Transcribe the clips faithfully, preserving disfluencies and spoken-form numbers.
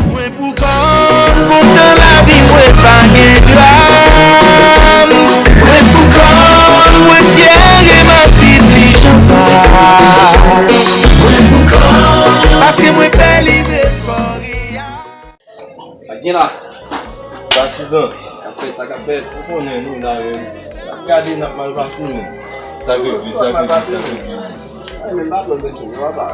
Mwen pou kò m, kontan lavi mwen pa gen dram. Mwen pou kò m, mwen fyè e m ap viv ti jan pa. Mwen pou kò m, paske mwen pè live fò real. Sa k gen la? Patizan. Sa k ap fèt, sa k ap fèt. Ou konnen nou la menm. N ap gade, n ap mal pase menm. Sa k ap di, sa k ap di, sa k ap di. Ay, men pa pran presyon, men papa.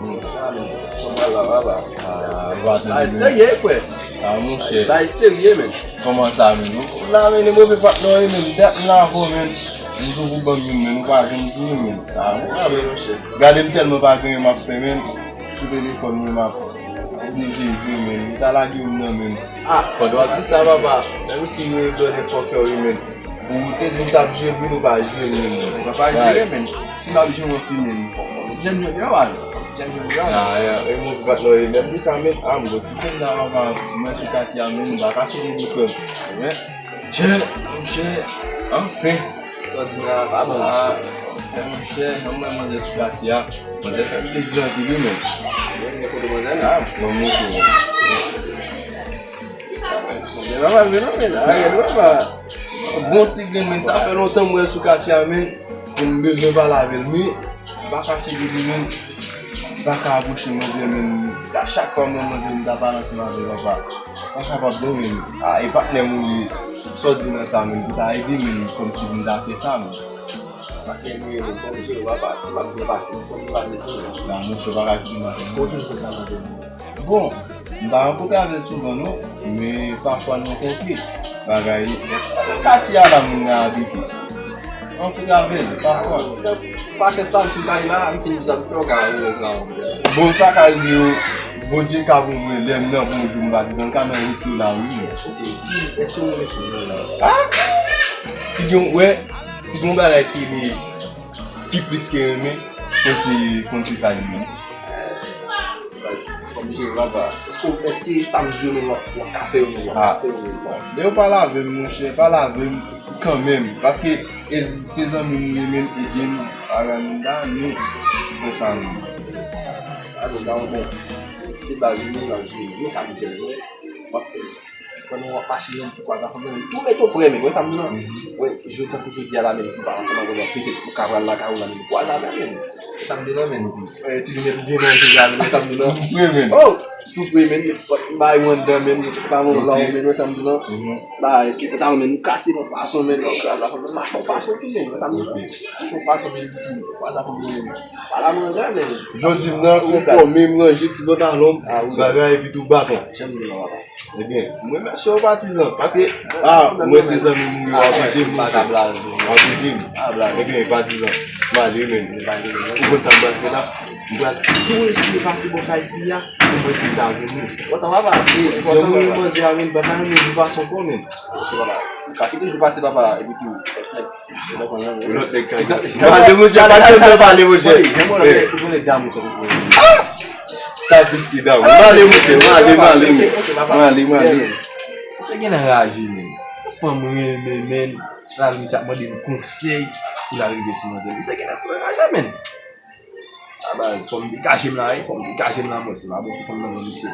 Hmm. Sa, men, kòman la, papa? Ah, bagay serye, frè. Ah, monchè. Bagay serye, men. Kòman sa, men? Ou la, men, e move patnè, men. Dat m la avè w, men. M toujou ban m youn, men. Ou pa janm di, men. Ah, monchè. Gade m tèlman pa gen, m ap fè, men. Sou telefòn mwen m ap oblije jwe menm. Li ta lage m nan menm. Ah, pandan w ap di sa, papa, menm si yo e blòdè fòkè wi menm. Ou te di m t ap jwe, wi, nou pa jwe menm. Nou pa jwe menm. Si m ap jwe, mwen fi menm. Jèn jodi a, wè. Jèn jodi a. Ah, ya, e mwen ki pa t lòye menm. Di sa menm, ah, m gwo ti jèn la, papa. Mwen sou katye a menm, m pa ka fini di frè m. Wi. Chè, monchè, anfen. Sa w di m la pa bon. Ah, monchè, nan mwen manzè sou katye a. Manzè fè m plezi anpil wi menm. Mwen gen foto manzè la. Ah, mwen montre w. Manzè pa mal menm non, men. Ah, gade papa. Bon ti grenn, men, sa fè lontan m wè l sou katye a, men. M bezwen pale avè l, men. M pa kache de li menm. M pa ka apwoche manzè menm. A chak fwa m wè manzè, m ta pale ansanm avè l, papa. M pa kapab non menm. Ah, e patnè m ou ye. Sa w di nan sa menm, pou ta ede menm, kòmsi pou m ta fè sa menm. Patnè m ou ye, men fò m jere w, papa. Si m ap byen pase, fò m pase tou menm. Nan, monchè, w pa ka kite m atè. Kote w konn sa manzè? Bon, m pa rankontre avè l souvan non, men pafwa n rankontre. Bagay, nan katye a la moun nan abite. Rankontre avè l, pafwa. Pa chèz pa m sou kay la, m fin di sa m fè w ka wè sa. Bon, sa ka rive yo, Bondye ka pou mwen, lè m nan bon jou m pa t nan ka nan wout yo la, wi. Ok, èske w renmen sou mwen la? Ah! Si gen, wè, si gen bagay ki, ki plis ke renmen, konn se, konn se sa li ye. Fò m jere papa. Èske, èske sa m di yo menm w ap, w ap ka fè yo menm, w ap ka fè yo menm? Lè yo pale avè m, monchè, pale avè m kanmenm. Paske e, se zanmi m li menm, ede m, pa gade m da, men, fè sa menm. A, bon, da, bon. Se baz li menm, l ap jere. Men sa m fè, w ap fè. Pandan w ap mache, yon ti kwa zafè, men tou mete w prè, men, wè sa m di non? Wè, jodi, tankou jodi a la, men, si w pa ansanm avè m, petèt ou ka pral lakay ou la, men, pou al lakay, men. Wè sa m di non, men? Wè, ti lunèt ou byen manje la, men, wè sa m di non? Wi, men. Oh! Soufri, men, bay ou anndan, men, pa yon la, men, wè sa m di non? Bay, kite sa, men, nou kase yon fason, men, nou kraze la, men, mache yon fason tou, men, wè sa m di non? Mache yon fason, men, ti lunèt, kwa zafè, men, pa la, men, men. Jodi m nan, konfòme m, ranje ti pantalon m, bagay, epi tou baton. Janm di non, papa. Ebyen, m remèsye w, patizan, paske, ah, mwen se zanmi m, wi, w ap ede m, monchè. W ap ede m. Ebyen, patizan, m ale, men. Ou konn sa m pral fè la? M pral tou eseye pase bò kay fi a, pou mwen si m ta jwenn li. Jan mwen manzè a, men, m pa ta renmen jou pase ankò, men. Ok, papa. Ou ka kite jou pase, papa, epi tou. Lòt nèg ka jwe. Pale, monchè, pa t janm nan pale, monchè. Ou konnen damou sa. Sa plis ki damou. M ale, monchè, m ale, m ale, men. M ale, m ale. Misye gen anraje, men. Fanm renmen, men. La, misye ap mande m konsèy pou l al rive sou manzè. Misye gen anraje, men. A baz, fò m degaje m la, wi, fò m degaje m la, mwen, se pa bon sou fanm nan, mwen, mesye.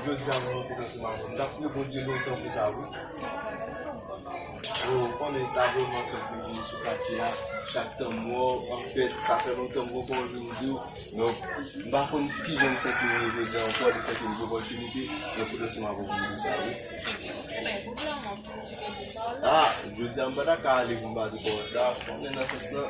Jodi a, mwen, mwen kontan sou mwen. M t ap priye Bondye lontan pou sa, wi. Yo, ou konnen sa vrèman fè plezi sou katye a. Chak tan m wè w, anfèt, sa fè lontan m poko vin di w. Donk, m pa konn kijan m santi m jodi a ankò, lefètke m gen opòtinite, men potansyèlman pou m di sa, wi. Ah, jodi a m pa ta ka ale pou m pa di pawòl sa. Konnen nan sans lan,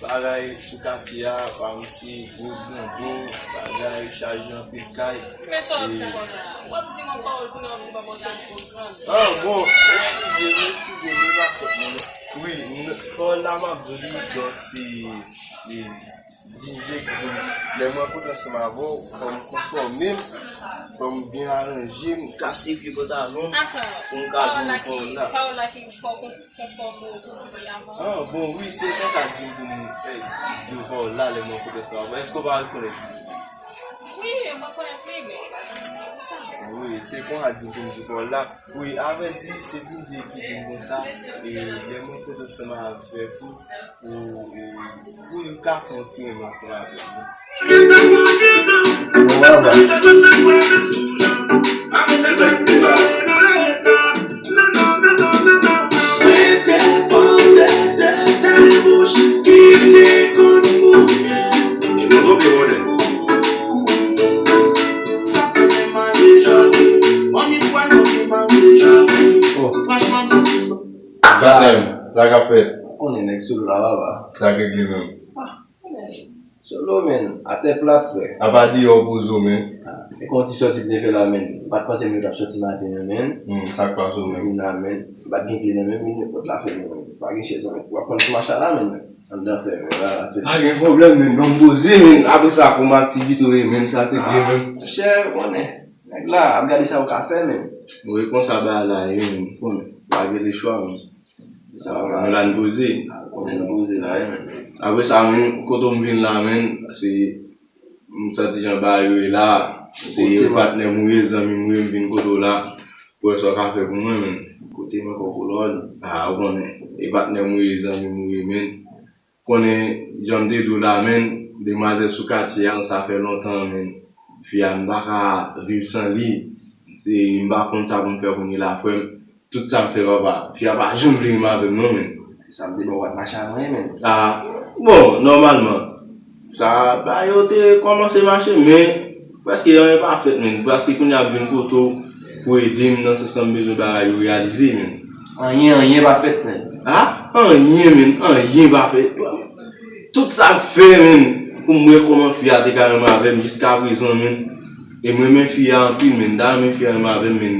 bagay sou katye a, pa m si gwo grandon, bagay chaje anpil kay. Men sa w ap di konsa? W ap di m yon pawòl kounye a w ap di m yon pawòl sa gwo grandon. Ah, bon, eskize m, eskize m, e pa fòt mwen non. Wi, pawòl la m ap di w li, donk se, e, D J k di m, lè mwen pote ansanm avè w, fò m konfòme m, fò m byen aranje m, kase vye pantalon m, pou m ka jwenn pawòl la. Pawòl la ki fò w konfòme w pou di li avan. Ah, bon, wi, se konsa k di m pou m Di w pa w la lè mwen kote sa. Èske w pa rekonèt? Wi, mwen rekonèt wi, men e pa janm di konsa. Wi, se konsa di w konn di w pa w la. Wi, avè di, se D J ki di m konsa. E lè mwen kote ansanm avèk ou, ou, ou, wi, ou ka fè yon ti renmen ansanm avèk mwen. Bon, baba. Rete panse se sèl bouch ki te konn mouye. E bon, bon, bon, bon. Sa fè mwen mal deja. Annik wè nou ki mal deja. Oh. Franchman, m santi m. Ganem, sa k ap fèt? Konnen nèg sou la, baba. Sa k regle menm? Ah, konnen. Solo, men, atè plat, frè. Apa deyò poze w, men. Ah, e kon ti sòti m te fè la, men. M pa t panse m t ap sòti maten an, men. Hmm, sa k pase w, men? Vin la, men. M pa t gen kle nan men m, men nenpòt la fè, men. Pa gen chèz, men. W ap pran ti macha la, men. Anndan fè, men. La, la fè. Pa gen pwoblèm, men. Ban m poze, men. Apre sa, kòman aktivite w ye, men. Sa k regle, men. Ah, monchè, konnen. Nèg la, ap gade sa w ka fè, men. Bon, e konsa bagay la ye, men. Konnen. Pa gen lechwa, men. Sa va, nou la n poze. Konnen n poze la, wi, men. Apre sa, men, kote m vin la, men, se, m santi jan bagay yo ye la, se patnè m ou ye, zanmi m ou ye, m vin kote w la, pou wè sa w ka fè pou mwen, men. Kote m ankò, kolòn? A, ou konnen, e patnè m ou ye, zanmi m ou ye, men. Konnen, jan m te di w la, men, demwazèl sou katye a, sa fè lontan, men, fi a, m pa ka viv san li. Se, m pa konn sa pou m fè kounye la, frè m. Tout sa m fè, papa, fi a pa janm vle renmen avè m non, men. Sa m te ba w pa t mache avè w, men. Ah, bon, nòmalman, sa, bagay yo te kòmanse mache, men prèske anyen pa fèt, men. Prèske kounye a m vin kote w pou ede m nan sans lan m bezwen bagay yo reyalize, men. Anyen, anyen pa fèt, men. Ah, anyen, men, anyen pa fèt. Tout sa m fè, men, pou m wè kòman fi a te ka renmen avè m jiskaprezan, men. E m renmen fi a anpil, men. M ta renmen fi a renmen avè m, men.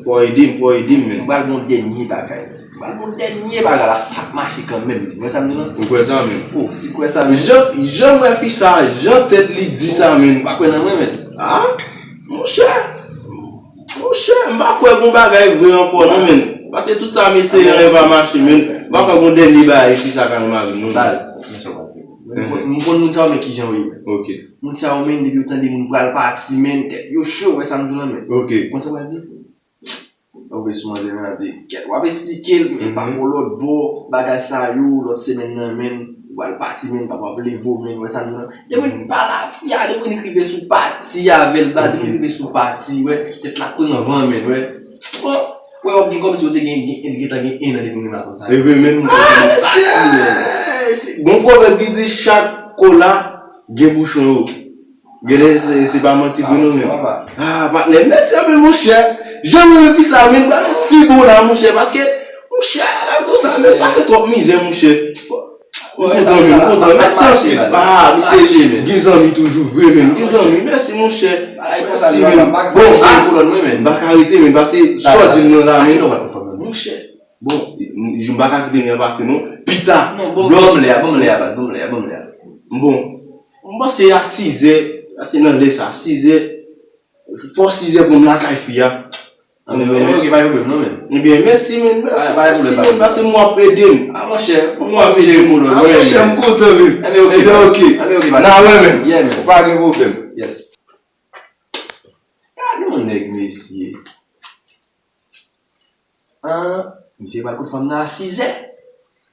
Fò w ede m, fò w ede m, men. M pral ba w dènye bagay. M pral ba w dènye bagay la, sa ap mache kanmenm, men. Ou kwè sa, men? Ou kwè sa, men? Oh, si w kwè sa, men. Jan, jan m wè fi sa, jan tèt li di sa, men. Ou pa kwè nan mwen, men? Ah, monchè. Monchè, m pa kwè gon bagay vre ankò non, men. Paske tout sa m eseye an, e pa mache, men. M pa kwè gon dènye bagay fi sa ka nan mari m non. Baz, men sa w ap fè. M konn, m konn moun sa yo, men kijan yo ye, men. Ok. Moun sa yo, men, depi yo tande moun pral pati, men, tèt yo cho, wè sa m di w la, men. Ok. Konn sa w pral di? Ou vle sou manzè nan di, kèt, w ap esplike l, men pa gon lòt bò, bagay sa yo, lòt semèn nan, men, ou pral pati, men, papa ap leve w, men, wè sa m di w la. Depi l pa la, fi a, depi l rive sou pati avè l, la, depi l rive sou pati, wè, tèt la pran van, men, wè. Bon, wè, w ap gen kòmsi w te gen, gen, gentan gen en an depi w gen madanm sa. E vre, men. Ah, mesye! Gon pwovèb ki di, chak kola gen bouchon yo. Genlè, se, se pa manti vre non, men. Ah, patnè, mèsi anpil, monchè. Jan mwen renmen fi sa, men, bagay si bon la, monchè, paske, monchè, la konsa, men, pase twòp mizè, monchè. M kontan, men, m kontan. Mèsi anpil. Ah, misye gen zanmi toujou vre, men. Gen zanmi. Mèsi, monchè. Mèsi, men. Bon, ah, m pa ka rete, men, paske sa w di m nan la, men. Monchè. Bon, m pa ka kite li an pase, non. Pita. Non, bon, ban m lè a, ban m lè a, baz, ban m lè a, ban m lè a. Bon, m panse a sizè, paske nan lè sa, sizè, fò sizè pou m lakay fi a. Anben, anben, ok, pa gen pwoblèm, non, men. Ebyen, mèsi, men. Mèsi, men, paske m w ap ede m. Ah, monchè, m w ap ede m, monchè, m kontan, men. Ebyen, ok. Ebyen, ok, n a wè, men. Yeah, men. Pa gen pwoblèm. Yes. Gade yon nèg, mesye. An, misye pral kote fanm nan a sizè.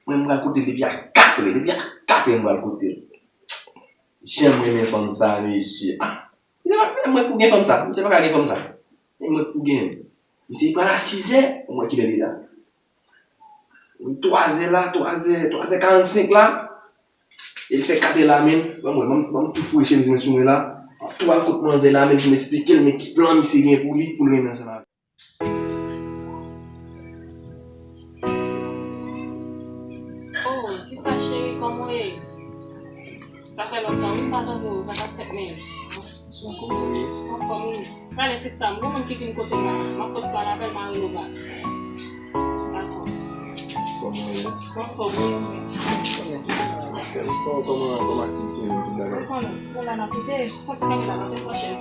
Mwen, m pral kote l depi a katrè. Depi a katrè, m pral kote l. Jan m renmen fanm sa, mesye. Ah, misye pa menm mwen k pou gen fanm sa. Misye pa ka gen fanm sa. Menm mwen k pou gen. Misye pral a sizè, mwen wè kilè li la. Twazè la, twazè, twazè karannsenk la. E l fè katrè la, men. Ban mwen, ban m, ban m tou foure chemiz mwen sou mwen la. M ap tou al kot manzè la, men pou m esplike l, men ki plan misye gen pou li, pou l renmen ansanm avè m. Oh, sista cheri, kòman w ye? Sa fè lontan, wi, m pa tande w. Sa k ap fèt menm? Anfòm, wi. Anfòm, wi. Gade, sista m, gon moun ki vin kote m la. M ap fòs pale avè l, m a rele w bak. Dakò. Kòman w ye? M anfòm, wi. Kòman, kòman, kòman aktivite yo, tout bagay? Ou konnen, bon, la n ap ede. Kontinye la, n ap fè pwochèn.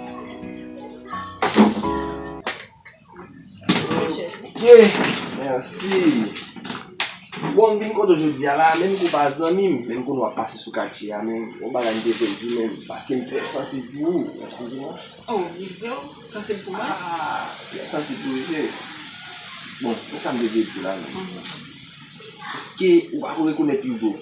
Ok, mèsi. Bon, m vin kote w jodi a la, menm ke w pa zanmi m, menm konnen w ap pase sou katye a, men yon bagay m te vle di w, men paske m trè sansib pou ou, w wè sa m di w la? Oh, li vre w sansib pou mwen? Ah, trè sansib pou ou, wi. Bon, men sa m te vle di w la, men. Mhm. Èske ou pa ko rekonèt Hugo?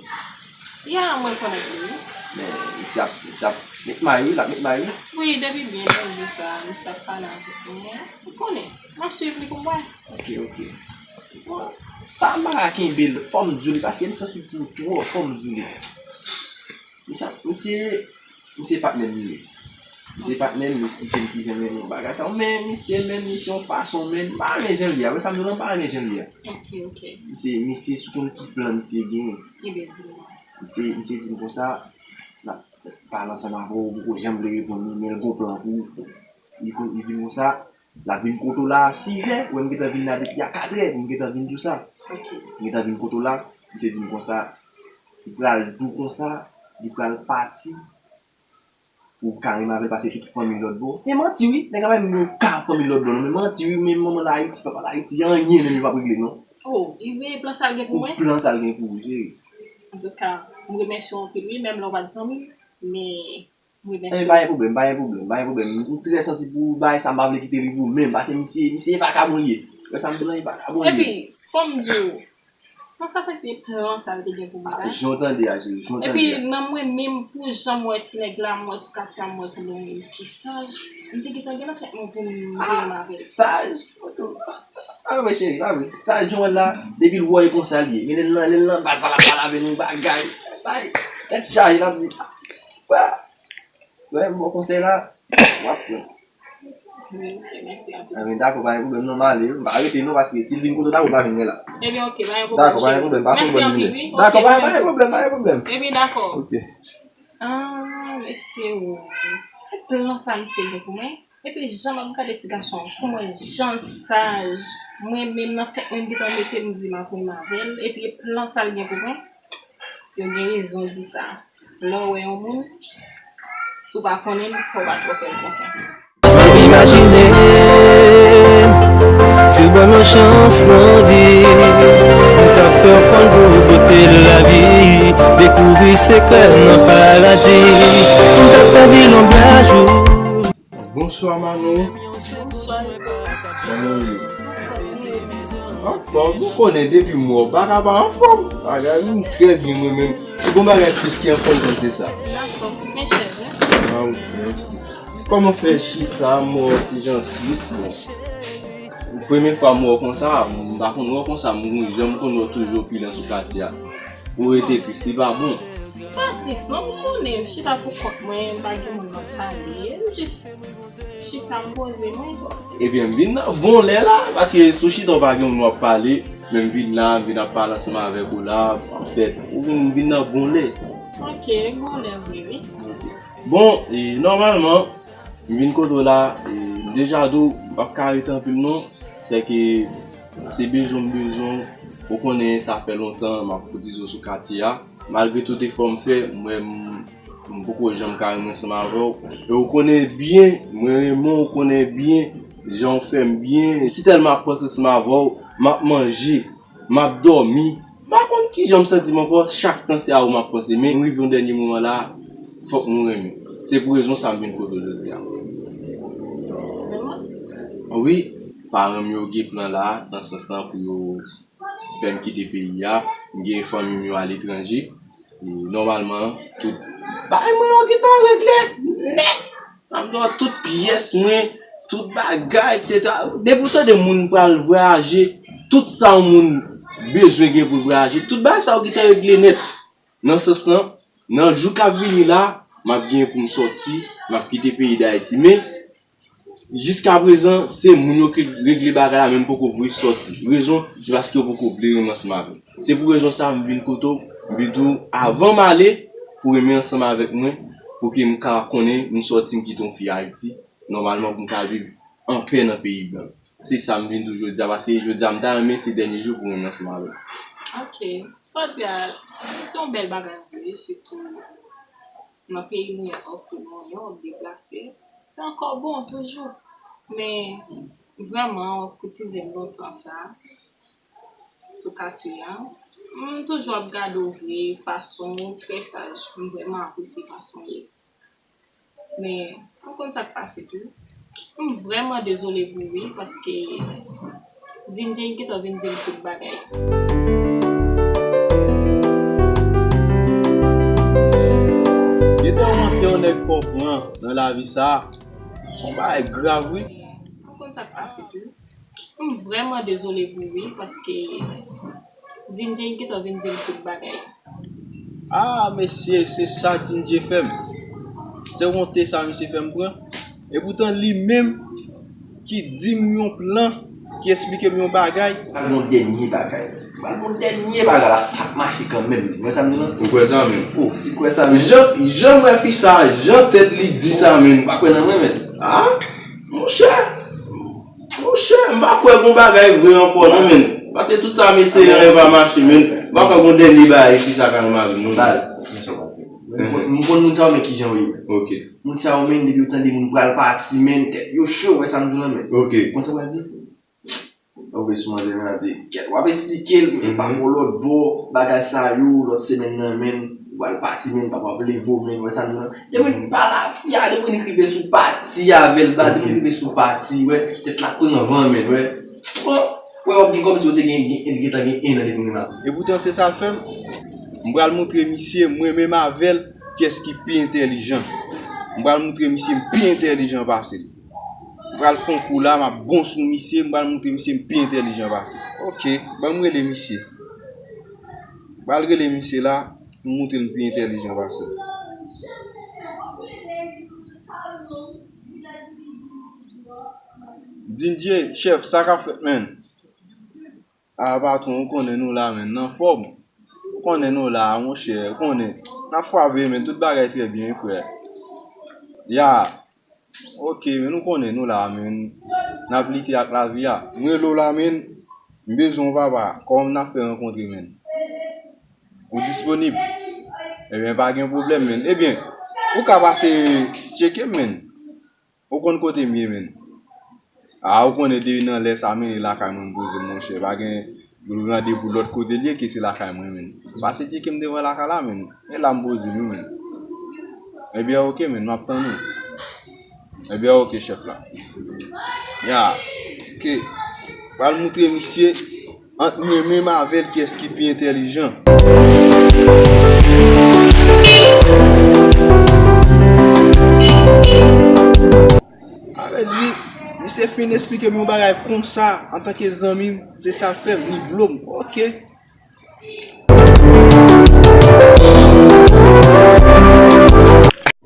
Ya, mwen rekonèt li, wi. Men, misye ap, misye ap met may, wi, l ap met may, wi. Wi, depi byen bèl jou sa, misye ap pale avèk mwen. Ou konnen, m ap swiv li pou m wè. Ok, ok. Bon, sa m pa ka kenbe l, fò m di w li, paske m sansib pou ou twòp, fò m di w li. Misye, misye, misye patnè m li ye. Misye patnè m, li esplike m kijan l renmen bagay sa yo. Men misye, men misye yon fason, men m pa renmen jan l ye a. Wè sa m di w la, m pa renmen jan l ye a. Ok, ok. Misye, misye sou konn ki plan misye genyen. Ebyen, di m non. Misye, misye di m konsa, n ap pale ansanm avè w, ou poko janm vle reponn li, men l gon plan pou ou. Li konn, li di m konsa, l ap vin kote w la a sizè, ou wè m gentan vin la depi a katrè, pou m gentan vin di w sa. Ok. M gentan vin kote w la, misye di m konsa, li pral di w konsa, li pral pati, pou w ka renmen avè l, paske tout fanmi l lòtbò. E manti wi, nèg la pa menm gen yon ka fanmi l lòtbò non, men manti wi, men manman l Ayiti, papa l Ayiti, anyen menm yo p ap regle non. Oh, li veye plan sa l gen pou mwen? Plan sa l gen pou ou, cheri. Antouka, m remèsye w anpil wi, menm lè w pa t zanmi m, men m remèsye w. E pa gen pwoblèm, pa gen pwoblèm, pa gen pwoblèm. M trè sansib pou bagay sa, m pa vle kite li pou ou menm, paske misye, misye e vakabon li ye. Wè sa m di w la, e vakabon li ye. Epi, fò m di w, Kòman sa fè se plan sa l te gen pou mwen, ah, jan w tande a, cheri, jan w tande a. Epi, nan mwen menm, pou jan m wè ti nèg la, m wè sou katye a, m wè se yon moun ki saj, m te gentan gen nan tèt mwen pou m renmen avè l. Saj? Ah, mwen cheri, pa vre. Saj, jan w wè l la, depi l wè w, e konsa l ye. Men lè l nan, lè l nan baz la, l ap pale avè nou, bagay, bay, tèt chaje, l ap di, wè, wè, m ba w konsèy la, w ap pran. Wi, ok, mèsi anpil. Ebyen, dakò, pa gen pwoblèm non, m ale wi. M pa rete non, paske si l vin kote w, dakò, l pa vin mwen la. Ebyen, ok, pa gen pwoblèm, dakò, pa gen pwoblèm, pa fè l bòn limyè. Dakò, pa gen pwoblèm, pa gen pwoblèm. Ebyen, dakò. Ok. Ah, mesye, o. E plan sa misye gen pou mwen. Epi, jan m ap gade ti gason an, pou mwen, jan l saj. Mwen menm, nan tèt mwen, m gentan mete m di m ap renmen avè l. Epi, e plan sa l gen pou mwen. Yo gen rezon di sa. Lè w wè yon moun, si w pa konnen l, fò w pa twò fè l konfyans. Imajine si w ban m yon chans nan vi m, m ka fè w konn gwo bote lavi, dekouvri sekrè nan paradi, m ka sèvi l yon bèl jou. Bonswa, Manou. Bonswa. Kòman w ye? Anfòm, ou konnen depi m wè w, pa ka pa anfòm. Bagay, m trè byen mwen menm. Si gon bagay plis ki anfòm, konn se sa. Dakò, men chèz, wi. Ah, ok. Kòman fè chita, m wè w ti jan tris, bon. Premye fwa m wè w konsa, m pa konn wè w konsa, m gon jan m konn wè w toujou opilan sou katye a. Pou w rete tris, li pa bon. Pa tris non, m konnen m chita pou kont mwen, m pa gen moun m ap pale, m jis chita m poze mwen. Ebyen, m vin nan bon lè la, paske si w chita w pa gen moun w ap pale, men m vin la, m vin ap pale ansanm avèk ou la, anfèt, ou vin, m vin nan bon lè. Ok, bon lè vre wi. Ok. Bon, e, nòmalman, m vin kote w la, e, m deja di w, m p ap ka rete anpil non, sèke se bezwen m bezwen w, ou konnen sa fè lontan m ap kotize w sou katye a, malgre tout efò m fè, m wè m, m poko janm ka renmen ansanm avè w, e ou konnen byen, mwen renmen w, ou konnen byen jan w fè m byen, e si tèlman ap panse ansanm avè w, m ap manje, m ap dòmi. M pa konn kijan m santi m ankò, chak tan se a ou m ap panse. Men m rive yon dènye moman la, fòk nou renmen. Se pou rezon sa m vin kote w jodi a. Wi, paran m yo gen plan la, nan sans lan pou yo fè m kite peyi a. M gen fanmi m yo aletranje. E nòmalman, tout bagay mwen yo gentan regle nèt. Sa m di w, tout pyès mwen, tout bagay, etsetera. Depi w tande moun pral vwayaje, tout sa yon moun bezwen gen pou l vwayaje, tout bagay sa yo gentan regle nèt. Nan sans lan, nan jou k ap vini la, m ap gen pou m sòti, m ap kite peyi Dayiti. Men, jiskaprezan, se moun yo ki regle bagay la, men m poko vle sòti. Rezon, se paske yo poko vle renmen ansanm avè m. Se pou rezon sa a m vin kote w, m vin di w, avan m ale, pou renmen ansanm avèk mwen, pou ke m ka konnen m sòti, m kite yon fi Ayiti, nòmalman pou m ka viv anpè nan peyi blan. Se sa m vin di w jodi a, paske jodi a m ta renmen se dènye jou pou renmen ansanm avè m. Ok, sa w di a, se yon bèl bagay vre, sitou nan peyi nou, y ap ofri nou anyen, w ap deplase. Se ankò bon toujou. Men, vrèman, w ap koutize m lontan sa. sou katye a. M toujou ap gade w vre, fason w trè saj. M vrèman apresye fason w ye. Men, ou konn sa k pase tou. M vrèman dezole pou ou wi, paske Dindjay gentan vin di m tout bagay. Gentan yon antè yon nèg fò pran nan lavi sa a. Se yon bagay grav wi. Ou konn sa k pase tou. M vrèman dezole pou ou wi, paske Dindjay gentan vin di m tout bagay. Ah, mesye, se sa Dindjay fè m. Se wonte sa misye fè m pran. Epoutan, li menm ki di m yon plan, ki esplike m yon bagay. Pral bon dènye bagay. Pral bon dènye bagay la, sa ap mache kanmenm. Ou wè sa m di la? Ou kwè sa menm? Oh, si kwè sa menm. Jan, jan m wè fi sa, jan tèt li di sa menm. Pa kwè nan mwen menm. Ah, monchè. Monchè, m pa kwè gon bagay vre ankò non, menn. Paske tout sa m eseye an, yo pa mache, menn. M pa kwè gon dènye bagay fi sa ka nan lavi m non, menn. Baz, men sa w pral fè. M konn, m konn moun sa yo, men kijan yo ye, menn. Ok. Moun sa yo, menn, depi yo tande moun pral pati, menn, tèt yo cho, wè sa m di w lan, menn. Ok. Konn sa w pral di? W ap sou manzè nan di, kèt, w ap esplike l, men pa gon lòt bò, bagay sa yo, lòt semèn nan, menn, ou pral pati, menn, papa ap leve w, menn, wè sa m di w lan. Depi n pale ak fi a, depi n rive sou pati avè l, ba, depi n rive sou pati, wè, tèt la pran van, menn, wè. Bon, wè, w ap gen kòmsi w te gen, gen, gentan gen en an depi n la. Epoutan, se sa l fè m. M pral montre misye, mwen menm avè l, kiyès ki pi entèlijan. M pral montre misye m pi entèlijan pase l. M pral fè yon kou la, m ap bon sou misye, m pral montre misye m pi entèlijan pase l. Ok, ban m rele misye. M pral rele misye la, m montre l m pi entèlijan pase l. Dindjay, chèf, sa k ap fèt, menn? Ah, patwon, ou konnen nou la, menn, n anfòm. Ou konnen nou la, monchè, ou konnen. N ap frape, menn, tout bagay trè byen, wi, frè. Ya. Ok, menn, ou konnen nou la, menn. N ap lite ak lavi a. M rele w la, menn. M bezwen w, papa. Kòman n ap fè rankontre, menn? Ou disponib? Ebyen, pa gen pwoblèm, menn. Ebyen, ou ka pase tcheke m, menn. Ou konn kote m ye, menn. Ah, ou konnen depi nan lè sa, menn, e lakay mwen m poze m, monchè. Pa gen randevou lòt kote l ye ke se lakay mwen, menn. Pase tcheke m devan lakay la, menn. E la m poze m, wi, menn. Ebyen, ok, menn, m ap tann ou. Ebyen, ok, chèf la. Ya, ok. Pral montre misye. Ant mwen menm avè l, kiyès ki pi entèlijan? Sa vle di, misye fin esplike m yon bagay konsa, antanke zanmi m, se sa l fè m, li blo m. Ok.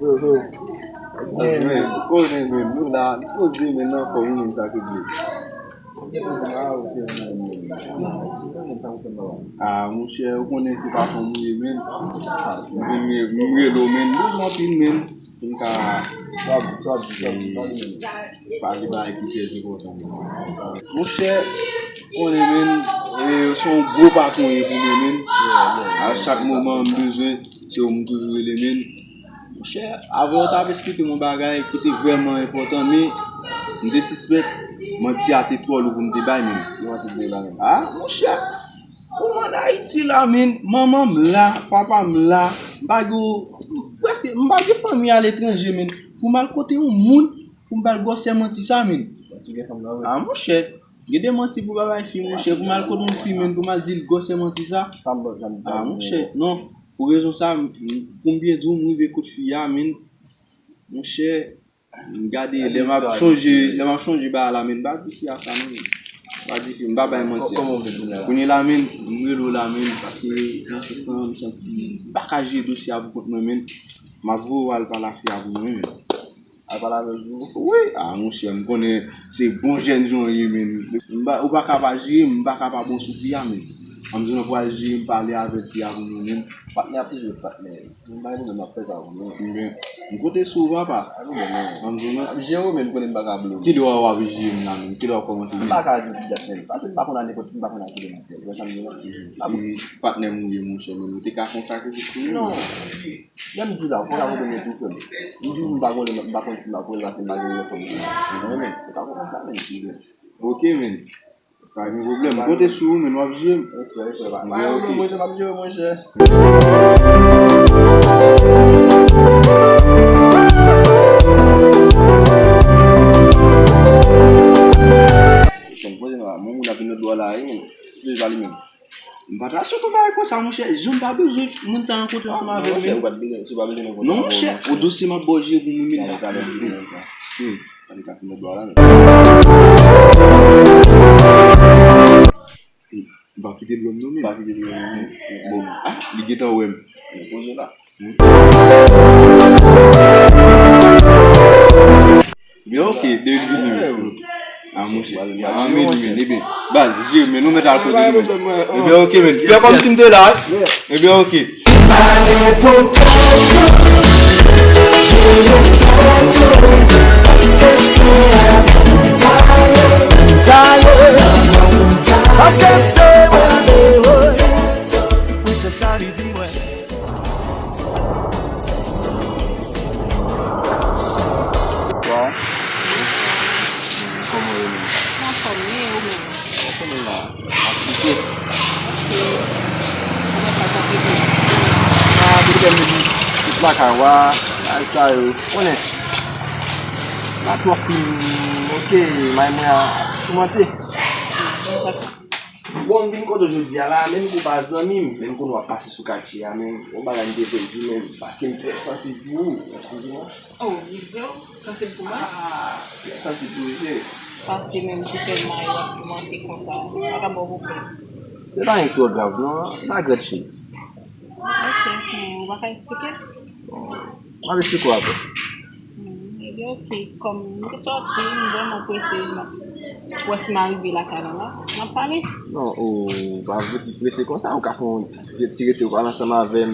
Yo, yo. Men, konnen menm, nou la, li poze menn nan fò wi menm sa ke vle. Ah, monchè, ou konnen se pa fanm ou ye menn. M vin, m rele w menn, bezwen anpil menn. Pou m ka pale bagay ki trè enpòtan menn. Monchè, konnen menn, e, se yon gwo patwon ye pou mwen menn. A chak moman m bezwen, se ou m toujou rele menn. Monchè, avè w t ap esplike m yon bagay ki te vrèman enpòtan, men m te sispèk manti a te twò lou pou m te bay menn. Ki manti w te bay menn? Ah, monchè, ou ann Ayiti la menn, manman m la, papa m la, m pa gen, prèske, m pa gen fanmi aletranje menn. Pou m al kote yon moun, pou m ba l gwosè manti sa menn. Manti gen fanm nan vre. Ah, monchè, gen de manti pou pa bay fi, monchè, pou m al kote yon fi menn, pou m al di l gwosè manti sa. Sa m ban, sa m ban. Ah, monchè, non. Pou rezon sa, m, m, pou m byen di w, m rive kot fi a, menn. Monchè, m gade, lè m ap chonje, lè m ap chonje bagay la, menn, m pa di fi a sa, non, menn. M pa di fi, m pa bay manti. Kòman w vle kounye a? Kounye la, menn, m rele w la, menn, paske nan sans lan, m santi m pa ka jere dosye a pou kont mwen, menn. M ap voye w al pale ak fi a pou mwen, menn. Al pale avè l pou ou? Wi, ah, monchè, m konnen se bon jèn jan w ye, menn. M pa, ou pa ka pa jere m, m pa ka pa bon sou fi a, menn. Ann di nou pral jere m pale avèk fi a pou nou menn. Patnè ap toujou ret patnè. M pa gen pwoblèm, m ap fè sa pou nou. Ebyen, m konte sou ou, papa. Pa gen pwoblèm, non. Ann di nou. M ap jere w, men m konnen m pa ka blow. Kilè w ap jere m la menn? Kilè w ap kòmanse jere m? M pa ka di w ki dat, menn. Paske m pa konn a nenpòt, m pa konn a kilè m ap fè. Ou wè sa m di w lan? Patnè m ou ye, monchè, menn. Ou te ka fè yon sakrifis pou mwen, non, menn. Lè m di w la, ou pa ka konprann mwen tou, frè m. M di w m pa konn, m pa konn si m ap rele paske m pa gen lè fanm. Ou konprann, men? Ou ka konprann sa, men. Ok, men. Pa gen pwoblèm, m konte sou ou, men w ap jere m. Respè, respè. Pa gen pwoblèm, monchè, m ap jere w, monchè. Monchè, m poze nan la, moun ap vin lòt bò la, wi, men. Vin pale menm. M pa ta sot yon bagay konsa, monchè. Jan m pa bezwen moun sa rankontre ansanm avè m menm. Non, monchè, ou pa t bezwen, si w pa bezwen rankontre. Non, monchè, yon dosye m ap ba w jere pou mwen menm. Talè, talè, talè, talè. Hmm. Pa t ka fin lòt bò la, non. Hmm. M pa kite l wè m non, menm. Pa kite l wè m non, menm. Bon, ah, li gentan wè m. Li poze la. Ebyen, ok, depi l vini. Ah, monchè. Ah, men, men, ebyen. Baz, jere, men nou mèt al kote nou, men. Ebyen, ok, men. Fè kòmsi m te la, wi. Ebyen, ok. Paske se mwen, wi, se sa li di mwen. Bonswa. Kòman w ye menm? Anfòm, men ou menm? Anfòm la. Ap kite. Ok. Kòman sa t ap rete? Ah, te gen tout lakay wa, bagay sa yo. Konnen. Pa twò fin, ok, may mwen a, kòmante. Bon, m vin kote w jodi a la, menm ke w pa zanmi m, menm konnen w ap pase sou katye a, men yon bagay m te vle di w, men paske m trè sansib pou ou, w wè sa m di w lan? Oh, li vre w sansib pou mwen? Ah, trè sansib pou ou, vre. Paske menm si fè m mare w ap kòmante konsa, m pa ka ba w pwoblèm. Se pa anyen ki twò grav, non, pa gran choz. Ok, men ou pa ka eksplike? Bon, m ap eksplike w apre. Hmm, ebyen, ok. Kòm m te sòti, m vrèman prese, m ap wè si m a rive lakay la la. N ap pale. Non, ou pa fouti prese konsa, ou ka fè yon ti rete w pale ansanm avè m.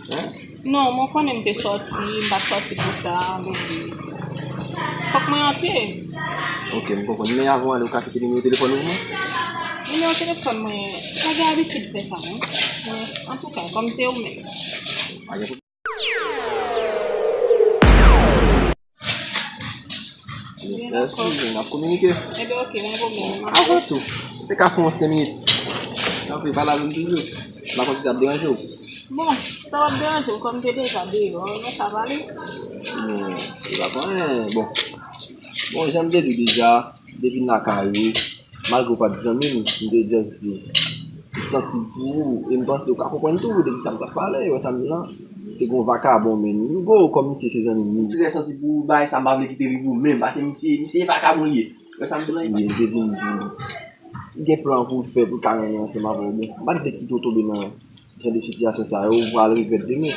Hein? Non, men w konnen m te sòti, m pa t sòti pou sa, men fòk mwen antre. Ok, m konprann. Men avan w ale, ou ka kite nimewo telefòn ou pou mwen? Nimewo telefòn mwen, m pa gen abitid fè sa, non. Men, antouka, kòm se ou menm. Pa gen pwoblèm. Mèsi, n ap kominike. Ebyen, ok, pa gen pwoblèm. Avan tou, ou te ka fè yon senk minit. Tanpri, pale avè m toujou. M pa konn si sa ap deranje w. Bon, sa p ap deranje w, kòm m te deja deyò, nou ka pale. Non, se pa anyen. Bon. Bon, jan m te di w deja, depi m lakay ou, malgre w pa t zanmi m, m te just di, m sansib pou ou, e m panse ou ka konprann tou, depi sa m t ap pale, ou wè sa m di w lan, te gen yon vakabon, men, m gwo, kòm misye se zanmi m, m trè sansib pou ou, bagay sa m pa vle kite li pou ou menm, paske misye, misye e vakabon li ye, ou wè sa m di w lan, e pa. Wi, m te vin di w, li gen plan pou l fè, pou l ka renmen ansanm avè w, men m pa t vle kite w tonbe nan jan de sitiyasyon sa yo, ou pral regrèt demen.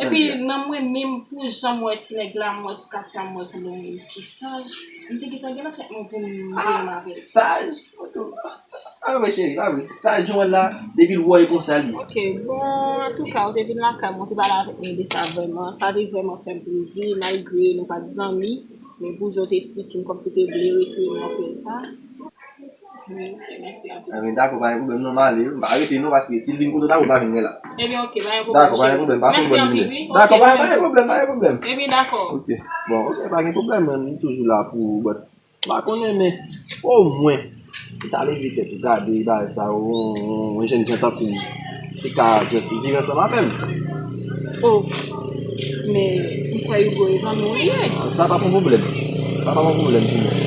Epi, nan mwen menm, pou jan m wè ti nèg la, m wè sou katye a, m wè se yon moun ki saj, m te gentan gen nan tèt mwen pou m renmen avè l. Saj? Ah, mwen cheri, pa vre. Saj, jan w wè l la, depi l wè w, e konsa l ye. Ok, bon, antouka, ou te vin lakay mwen, ou te pale avèk mwen de sa vrèman. Sa te vrèman fè m plezi, malgre nou pa t zanmi, men pou jan w te eksplike m, kòmsi w te vle retire m nan pwen sa. Ebyen, dakò, pa gen pwoblèm, non, m ale. M pa rete, non, paske si l vin kote w la, ou pa vin mwen la. Ebyen, ok, pa gen pwoblèm, cheri. Dakò, pa gen pwoblèm, pase yon bòn jounen. Dakò, pa gen pwoblèm, pa gen pwoblèm, pa gen pwoblèm. Ebyen, dakò. Ok, bon, ok, pa gen pwoblèm, man, m toujou la pou ou, but, m pa konnen, men, omwen, ou ta leve tèt ou gade bagay sa yo, yon, yon, yon jènjan tankou m. Te ka just viv ansanm avè m. Oh, men m kwè Hugo e zanmi w li ye. Sa pa yon pwoblèm. Sa pa yon pwoblèm pou mwen.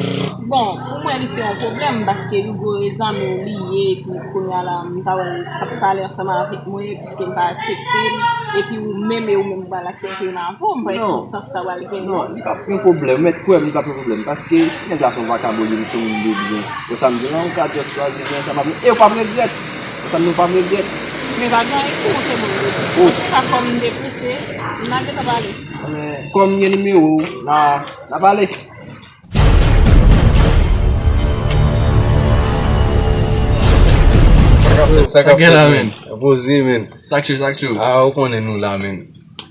Bon, pou mwen li se yon pwoblèm paske Hugo e zanmi w li ye, epi kounye a la m ta wè l t ap pale ansanm avèk mwen, piske m pa aksepte l, epi ou menm e ou menm ou pral aksepte m avè w, m pa wè ki sans sa pral genyen. Non, li p ap yon pwoblèm, mèt kwè m, li p ap yon pwoblèm, paske si nèg la se yon vakabon, li se yon moun de byen, wè sa m di w lan, ou ka just chwazi byen ansanm avè l, e ou p ap regrèt. Konsa nou pa regrèt. Men pa gen anyen tou, se bon. Oh. Antouka, kòm m te prese, n a gentan pale. Men, kòm m gen nimewo w, n a, n a pale. Sa k ap fèt, men? Poze, men. Sa k cho, sa k cho? Ah, ou konnen nou la, men.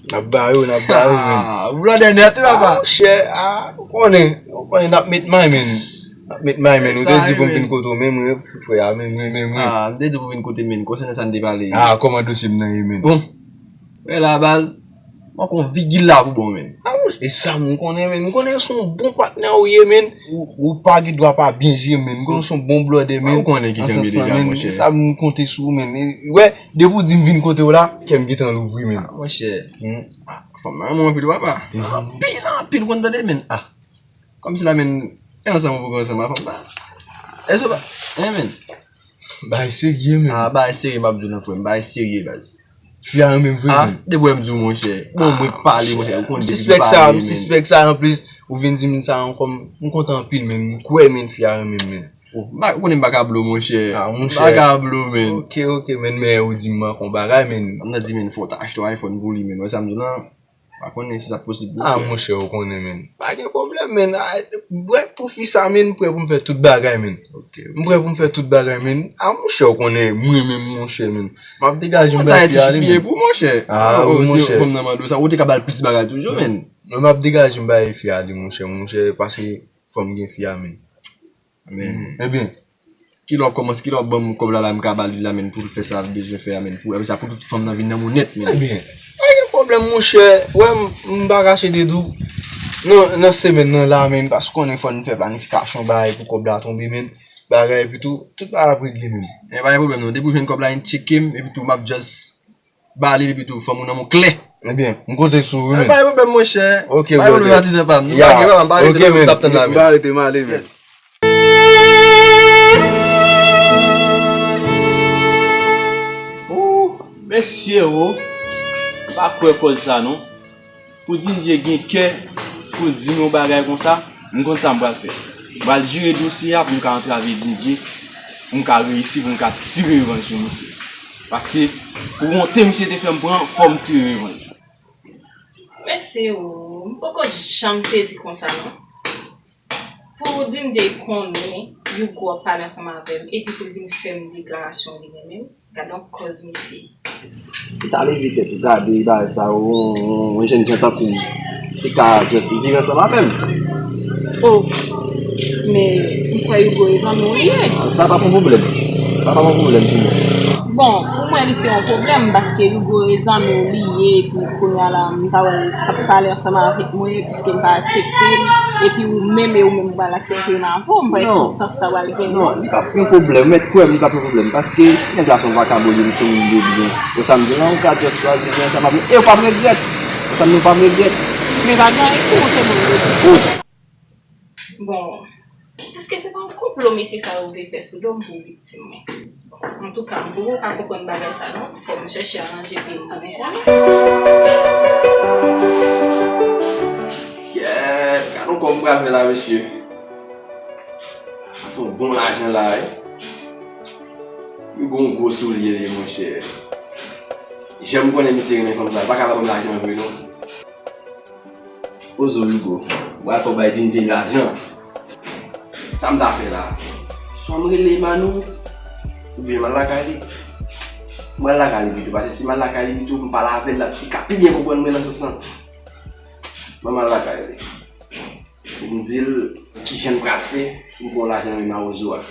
N ap ba yo, n ap ba yo, men. Ah, ou blòdè nèt, wi, papa. Ah, chè, ah, ou konnen, ou konnen n ap met may, men. N ap met may, men. Ou te di pou m vin kote w, men, men, frè a, men, men, men, men. Ah, m te di pou vin kote m, men. Konsènan sa n te pale. Ah, kòman dosye m nan ye, men? Bon. Wè la, baz. Manke yon vigil la pou bon, menn. A, monchè, e sa m konnen, menn. M konnen se yon bon patnè ou ye, menn. Ou, ou pa gen dwa pa byen jere, menn. M konnen se yon bon blòdè, menn. Ou konnen ki jan m ye deja, menn. Monchè. E sa m konte sou ou, menn. E, wè, depi w di m vin kote w la, kè m gentan louvri, menn. A, monchè. Hmm. A, fanm nan renmen w anpil, papa. Mhm. Anpil, anpil, ou konn tande, menn. A. Kòmsi la, menn, e ansanm ou poko ansanm a fanm nan. Èske w pa, hein, menn? Bagay serye, menn. A, bagay serye, m ap di w non, frè m. Bagay serye, baz. Fi a renmen m vre, menn. Depi w wè m di w, monchè. Bon, mwen k pale, monchè. Ou konn depi ki pale, menn. M sispèk sa, m sispèk sa, anplis, ou vin di m sa ankò, m kontan anpil, menn. M kwè, menn, fi a renmen m, menn. Oh, m pa, ou konnen m pa ka blow, monchè. A, monchè. M pa ka blow, menn. Ok, ok, menn, men ou di m manke yon bagay, menn. M nan di, menn, fò w ta achte yon iPhone pou li, menn. Wè sa m di w lan? Pa konnen si sa posib pou fè. A, monchè, ou konnen, menn. Pa gen pwoblèm, menn. A, brèf, pou fi sa, menn, m prè pou m fè tout bagay, menn. Ok, ok. M prè pou m fè tout bagay, menn. A, monchè, ou konnen, mwen menm, monchè, menn. M ap degaje m bay fi a li, menn. Ou ta identifye pou, monchè. A, wi, monchè. Fanm nan mande w sa, ou te ka ba l plis bagay toujou, menn. Mwen, m ap degaje m bay fi a li, monchè, monchè, paske fò m gen fi a, menn. Men, ebyen, kilè w kòmanse, kilè w ban m kòb la, la, m ka ba li la, menn, pou l fè sa l bezwen fè a, menn, pou, apre sa, pou tout fanm nan vin nan mwen nèt, menn. Ebyen, pa gen pwoblèm, monchè. Wè, m, m pa kache de di w. Nan, nan semèn nan la, menn, paske konnen fò n fè planifikasyon, bagay pou kòb la tonbe, menn. Bagay, epi tou, tout bagay ap regle, menn. E pa gen pwoblèm, non. Depi w jwenn kòb la, n tcheke m, epi tou, m ap just ba li, epi tou, fanm ou nan men w klè. Ebyen, m konte sou ou, wi, menn. E pa gen pwoblèm, monchè. Ok, brother. Pa gen pwoblèm, patizan pa m. Nou pa gen, pa m, pa rete, non, m t ap tann la, menn. M pa rete, m ale, menn. Yes. Ooh, mesye, o. Pa kwè kòz sa, non. Pou Dindye gen kè pou l di m yon bagay konsa, m konn sa m pral fè. M pral jere dosye a pou m ka antrave Dindye, pou m ka reyisi, pou m ka tire revanj sou misye. Paske, pou wonte misye te fè m pran, fò m tire revanj. Mesye o, m poko janm sezi konsa non. Pou Dindye konnen Yougo ap pale ansanm avè m, epi pou l vin fè m deklarasyon li menm menm, gad on kòz mesye. Ou ta leve tèt ou gade bagay sa yo, yon, yon, yon jènjan tankou m te ka just vire ansanm avè m. Oh, men m kwè Yougo e zanmi w li ye. Sa pa p yon pwoblèm. Sa pa p yon pwoblèm pou mwen. Bon, pou mwen li se yon pwoblèm, paske Yougo e zanmi w li ye, epi kounye a la, m ta wè l t ap pale ansanm avèk mwen, piske m pa aksepte l, epi ou menm, e ou menm ou pral aksepte l avè w, m pa wè ki sans sa pral genyen. Non, li p ap yon pwoblèm, mèt kwè m, li p ap yon pwoblèm, paske si nèg la se yon vakabon, li se yon moun de byen, konsa m di w lan, ou ka just chwazi byen ansanm avè l, e w p ap regrèt, konsa m di w, w p ap regrèt. Men pa gen anyen tou, se moun de byen. Oh. Bon, èske se pa yon konplo mesye sa yo vle fè sou do m pou viktim mwen? Antouka, m poko ka konprann bagay sa non. Fò m chèche aranje peyi pou nou konnen. Kyèt, gad on kòb m pral fè la, mesye. Se yon bon lajan la, wi. Li gon gwo soulye, li, monchè. Jan m konnen misye renmen fanm sa, li pa ka pa ban m lajan an vre, non. Ozo Yougo, m pral fè w bay Dindye lajan. Sa m ta fè la? Swa m rele Emmanuel, oubyen m al lakay li. M al lakay li pito, paske si m al lakay li pito, m pale avè l, l ap, li ka pi byen konprann mwen nan sans lan. Ban m al lakay li. Pou m di l kijan n pral fè pou m pran lajan nan men mawozo a.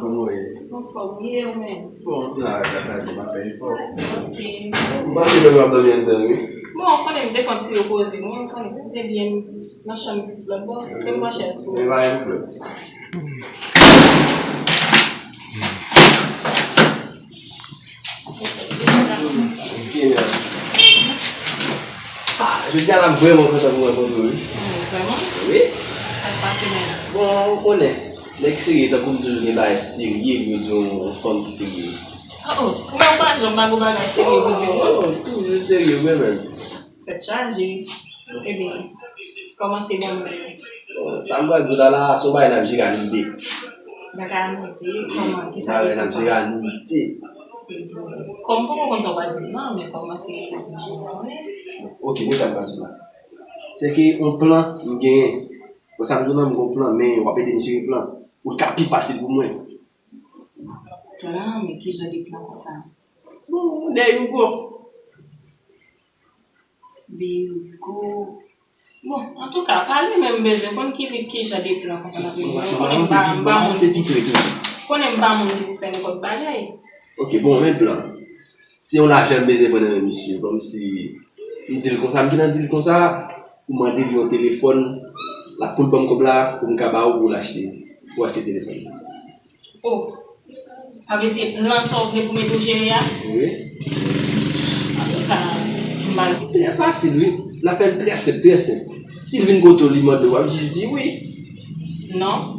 Kòman w ye? Anfòm, ye ou menm? Bon, m la, gras a Dye, m ap fè efò. Ok. M panse ke m ap dòmi anndan, wi. Bon, ou konnen m te fè yon ti repoze mwen, ou konnen. Ebyen, nan chanm jis lòt bò. Fè m pran chèz pou ou. E pa yon pwoblèm. Ok, mèsi. Ah, jodi a la, m vrèman kontan pou m rankontre w, wi. Oh, vrèman? Wi. Sa k pase menm? Bon, ou konnen, nèg serye tankou m toujou gen bagay serye pou yo di yon fanm ki serye. Oh, oh. Ou menm pa janm pa gen bagay serye pou di moun. Oh, toujou serye, mwen menm. Tèt chaje. Ebyen, kòmanse ban m. Bon, sa m pral di w la, la, se yon bagay n ap jere a nou de. Bagay a nou de, kòman? Kisa ki fè sa? Bagay n ap jere a nou de. Kòm m poko konn sa w pral di m nan, men kòmanse di m pou m konnen. Ok, men sa m pral di w la. Se ke yon plan m genyen. Bon, sa m di w la, m gen yon plan, men w ap ede m jere plan. Ou ka pi fasil pou mwen. Plan, men ki jan de plan konsa? Bon, de Hugo. De Hugo. Bon, antouka, pa li menm m bezwen konn ki, ki jan de plan konsa l ap regle. Ou konnen m pa, m pa moun, konnen m pa moun ki pou fè nenpòt bagay. Ok, bon, men plan. Se yon lajan m bezwen pran nan men misye, kòmsi m di l konsa, m gentan di l konsa, pou mande l yon telefòn, l ap pou l ban m kòb la, pou m ka ba ou pou l achte, pou achte telefòn. Oh, sa vle di plan sa w vle pou mete w jere a? Wi. Antouka, m pa... Trè fasil, wi. N a fè l trè senp, trè senp. Si l vin kote w, li mande w, w ap jis di wi. Non,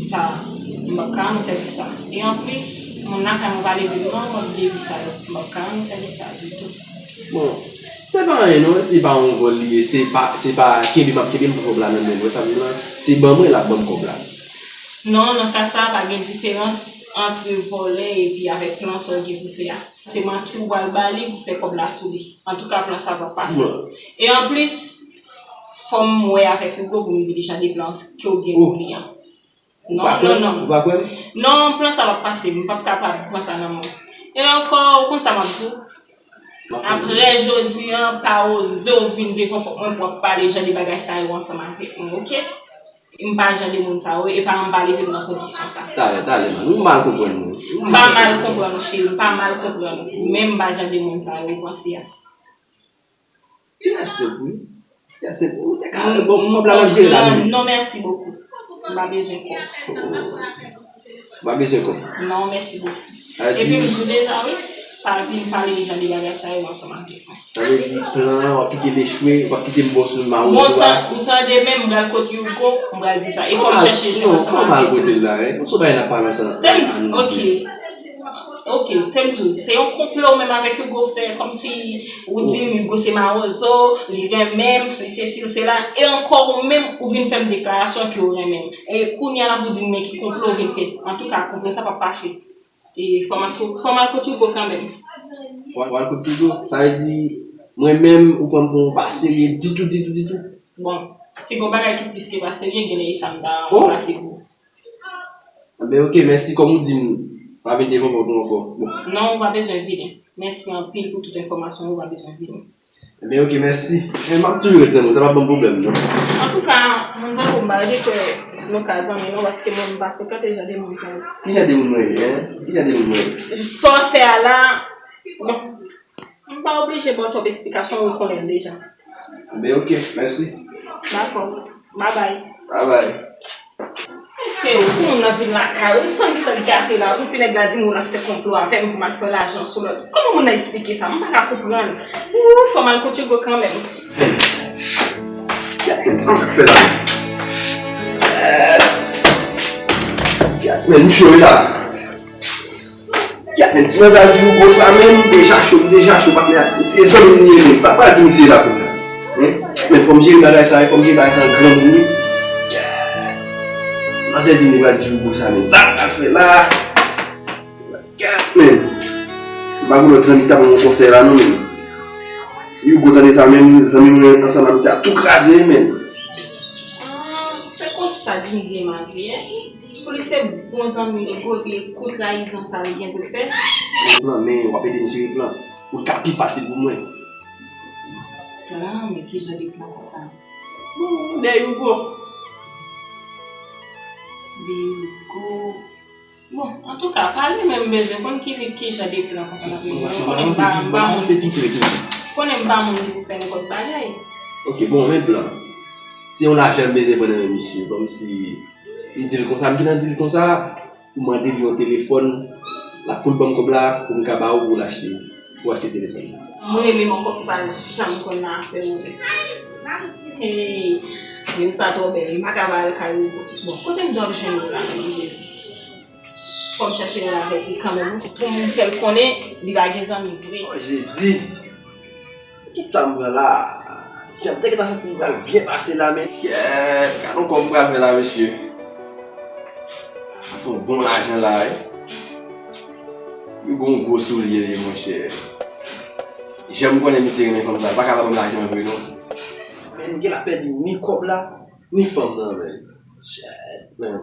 sa, m p ap ka rann ou sèvis sa. E anplis, moun lakay mwen pa leve m non, m ap leve sa yo. M p ap ka rann ou sèvis sa ditou. Bon, se pa anyen non, se pa yon vòl li ye, se pa, se pa kenbe m ap kenbe m pou kòb la nan men l, wè sa m di w la, se ban mwen l ap ban m kòb la. Non, nan ka sa, pa gen diferans ant vòlè epi avèk plan sa w gen pou fè a. Se manti ou pral ba li pou fè kòb la sou li. Antouka, plan sa p ap pase. Bon. E anplis, fò m wè avèk Hugo pou m di li jan de plan ke w gen pou li an. Non, non, non. Ou pa kwè m? Non, plan sa p ap pase. M p ap kapab pran sa nan men w. E ankò, ou konn sa m ap di w? Apre jodi a, pa oze w vin devan pòt mwen pou w ap pale jan de bagay sa yo ansanm avèk mwen, oke? M pa jan de moun sa yo, e pa m pa leve m nan kondisyon sa. Talè, talè, man. Ou mal konprann mwen. M pa mal konprann ou, cheri. M pa mal konprann ou. Men m pa jan de moun sa yo, ou panse a. Trè senp, wi. Trè senp. Ou te ka bon, kòb la m ap jere la menm. Non, mèsi bokou. M pa bezwen kòb. Ou pa bezwen kòb? Non, mèsi bokou. Epi m di w deja, wi. Pa vin pale jan de bagay sa yo ansanm avèk mwen. Sa vle di plan an, w ap kite l echwe, w ap kite m bò sou mawozo a. Bon, ou tande menm, m pral kot Hugo, m pral di sa. E fò m chèche jwenn ansanm avèk ou. Kòman al kote l la, hein? Ou sou bagay n ap pale ansanm. Tèm, ok. Ok, tèm di w, se yon konplo ou menm avèk Hugo fè, kòmsi ou di m Hugo se mawozo, li renmen m, li sesi, li sela, e ankò ou menm, ou vin fè m deklarasyon ke ou renmen m. E kounye a la pou di m men ki konplo ou vin fè. Antouka, konplo sa p ap pase. E fò m al ko-, fò m al kot Hugo kanmenm. Fò w al kot Hugo? Sa vle di, mwen menm, ou pran m pou yon pa serye ditou, ditou, ditou. Bon, si gon bagay ki plis ke pa serye, genlè e sa m ta ranplase pou ou. Enben, ok, mèsi. Kòm ou di m, pa vin devan pòt ou ankò. Bon. Non, ou pa bezwen vini. Mèsi anpil pou tout enfòmasyon yo, ou pa bezwen vini. Enben, ok, mèsi. Men m ap toujou ret zanmi w, sa p ap ban m pwoblèm, non. Antouka, moun tankou m pa rete kwè nou ka zanmi, non, paske mwen, m pa frekante jan de moun sa yo. Ki jan de moun mwen ye, hein? Ki jan de moun mwen ye? Sa w ap fè a la, bon, m pa oblije ba w twòp esplikasyon, ou konnen l deja. Enben, ok, mèsi. Dakò. Babay. Babay. Se ou pou moun nan vin lakay ou, san ki tan gate la, pou ti nèg la di m ou l ap fè konplo avè m pou m al fè lajan sou lòt. Kòman moun nan esplike sa? M pa ka konprann. Ou, fò m al kot Hugo kanmenm. Gad, men, sa m fè la. Gad, men, m cho wi la. Gad, men, ti manzè di Hugo sa menm, deja cho, deja cho, patnè. Se zanmi m li ye menm. Sa pral di misye la kounye a? Hein? Men fò m jere bagay sa, fò m jere bagay sa an granmoun wi. Gad. Manzè di m li pral di Hugo sa menm. Sa pral fè la? Gad, men. M pa gen lòt zanmi k ta ban mwen konsèy la non, men. Si Hugo tande sa menm, zanmi mwen ansanm ak misye ap tou kraze wi, men. Ah, se konsa Jimmy gen mal ye. Pou li se bon zanmi Hugo, epi kou trayizon sa li gen pou l fè. Jere plan, men w ap ede m jere plan. Ou t ka pi fasil pou mwen. Plan, men ki jan de plan konsa? Bon, de Hugo. De Hugo. Bon, antouka, pa li menm m bezwen konn ki, ki jan de plan konsa l ap regle. Ou konnen m pa, m pa moun, konnen m pa moun ki pou fè nenpòt bagay. Ok, bon, men plan. Se yon lajan m bezwen pran nan men misye, kòmsi M di l konsa, m gentan di l konsa, pou mande l yon telefòn, l ap pou l ban m kòb la, pou m ka ba ou pou l achte, pou achte telefòn. M renmen m ankò, m pa janm konn nan afè ou. Hey, moun sa twò bèl, m pa ka ba l kay ou. Bon, kote m dwe jwenn ou la menm, Jezi? Fò m chèche rele avèk li kanmenm, pou m fè l konnen li pa gen zanmi vre. Oh, Jezi! Kisa m pran la? Jan m te gentan santi m pral byen pase la, men kyèt, gad yon kòb m pral fè la, mesye. Sa se yon bon lajan la, wi. Yo gon gwo soulye li ye, monchè. Jan m konnen misye renmen fanm sa, li pa ka pa ban m lajan vre, non. Men m genlè pèdi ni kòb la, ni fanm nan, men. Shit, man.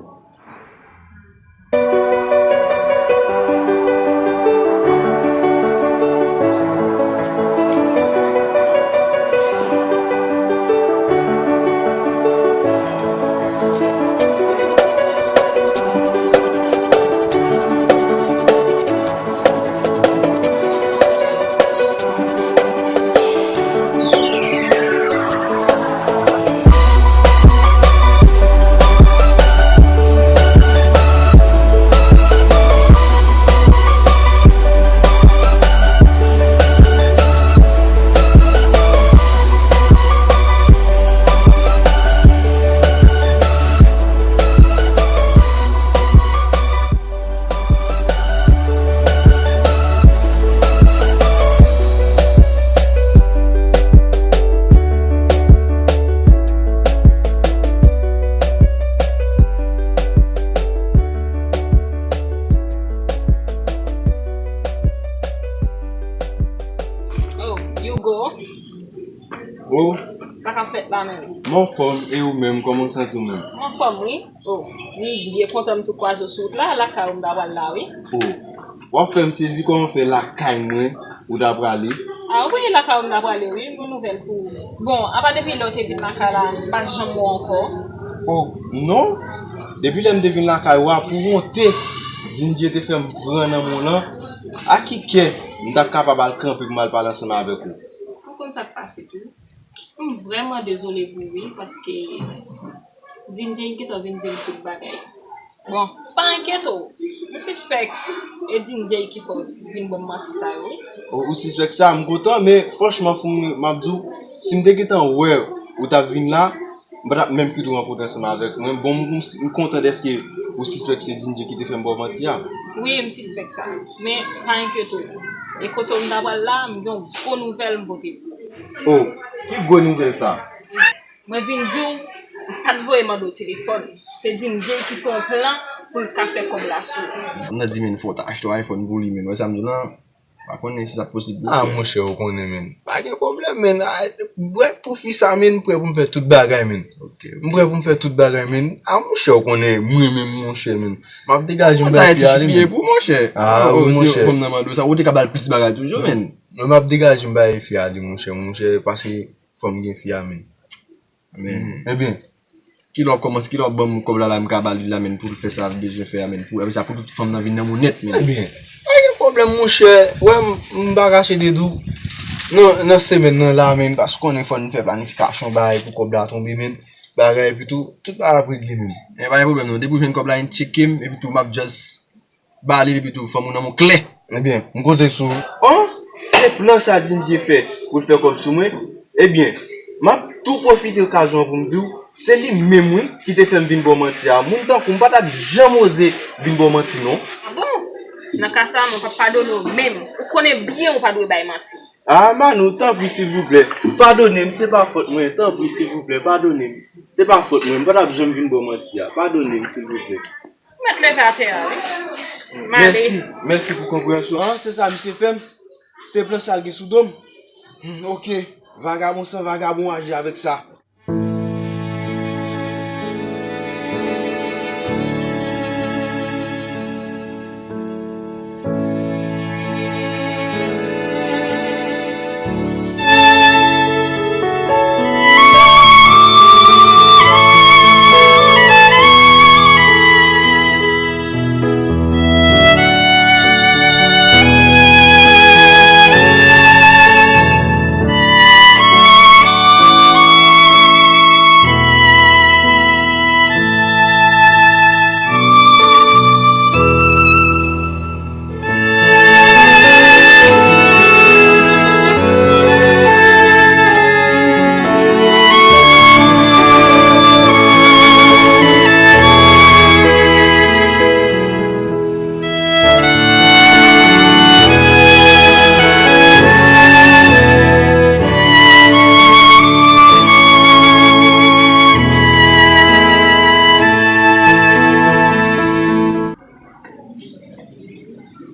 Go. Oh. Sa k ap fèt la menm? M anfòm, e ou menm, kòman w santi w menm? M anfòm, wi. Oh, wi, byen kontan m tou kwaze w sou wout la, lakay ou m ta pral la, wi. Oh, w ap fè m sezi, kòman fè lakay mwen ou ta prale? Ah wi, lakay ou m ta prale, wi, m gen nouvèl pou ou. Bon, apa depi lè w te vin lakay la, m pa janm wè w ankò. Oh, non. Depi lè m te vin lakay ou a, pou wonte, Dindje te fè m pran nan men w lan, a ki kè m t ap kapab al kanpe pou m al pale ansanm avèk ou? Ou konn sa k pase tou. M vrèman dezole pou ou wi, paske Dindje gentan vin di m tout bagay. Bon, pa enkyete w. M sispèk e Dindje ki fè w vin ban m manti sa yo wi. Ou, ou sispèk sa, m kontan, men franchman, Foumi, m ap di w, si m te gentan wè ou t ap vin la, m pa t ap menm kite w rankontre ansanm avèk mwen. Bon, m, m, m kontan dèske ou sispèk se Dindje ki te fè m ba w manti a. Wi, m sispèk sa. Men, pa enkyete w. E kote w m ta pral la, m gen yon gwo nouvèl m pote pou ou. Oh, ki gwo nouvèl sa? Mwen vin di w, m pa t voye mande w telefòn. Se Dindje ki fè yon plan pou l ka fè kòb la sou ou. M nan di men fò w ta achte yon iPhone pou li, men wè sa m di w lan, m pa konnen si sa posib pou fè. Ah, monchè, ou konnen, men. Pa gen pwoblèm, men. Ah, brèf pou fi sa, men, m prè pou m fè tout bagay, men. Ok. M prè pou m fè tout bagay, men. Ah, monchè, ou konnen, mwen menm, monchè, men. M ap degaje m bay fi a li, men. Pou, monchè. Ah, wi, monchè. Fò m nan mande w sa, ou te ka ba l plis bagay toujou, men. Mwen, m ap degaje m bay fi a li, monchè, monchè, paske fò m gen fi a, men. Men, ebyen, kilè w ap kòmanse, kilè w ap ban m kòb la, la, m ka ba li la, men, pou l fè sa l bezwen fè a, men, pou, apre sa, pou tout fanm nan vin nan men w nèt, men. Ebyen, pa gen pwoblèm, monchè. Wè, m, m pa kache de di w. Nan, nan semèn nan la, men, paske w konnen fò n fè planifikasyon, bagay pou kòb la tonbe, men. Bagay, epi tou, tout bagay ap regle, men. E pa gen pwoblèm, non. Depi w jwenn kòb la, n tcheke m, epi tou, m ap just ba li epi tou, fanm ou nan men w klè. Ebyen, m konte sou ou. Oh, se plan sa Dindje fè pou l fè kòb sou mwen. Ebyen, m ap tou pwofite okazyon an pou m di w, se li menm wi ki te fè m vin ba w manti a. Moun tankou w m pa t ap janm oze vin ba w manti non. Ah bon? Nan ka sa, mwen p ap padone w menm. Ou konnen byen ou pa dwe bay manti. Ah, Manou, tanpri, silvouplè. Padone m, se pa fòt mwen. Tanpri, silvouplè, padone m. Se pa fòt mwen. M pa t ap janm vin ba w manti a. Padone m, silvouplè. Mèt leve atè a, wi. M ale. Mèsi, mèsi pou konpreyansyon an. Se sa misye fè m. Se plan sa l gen sou do m. Hmm, ok. Vagabon san vagabon aji avèk sa.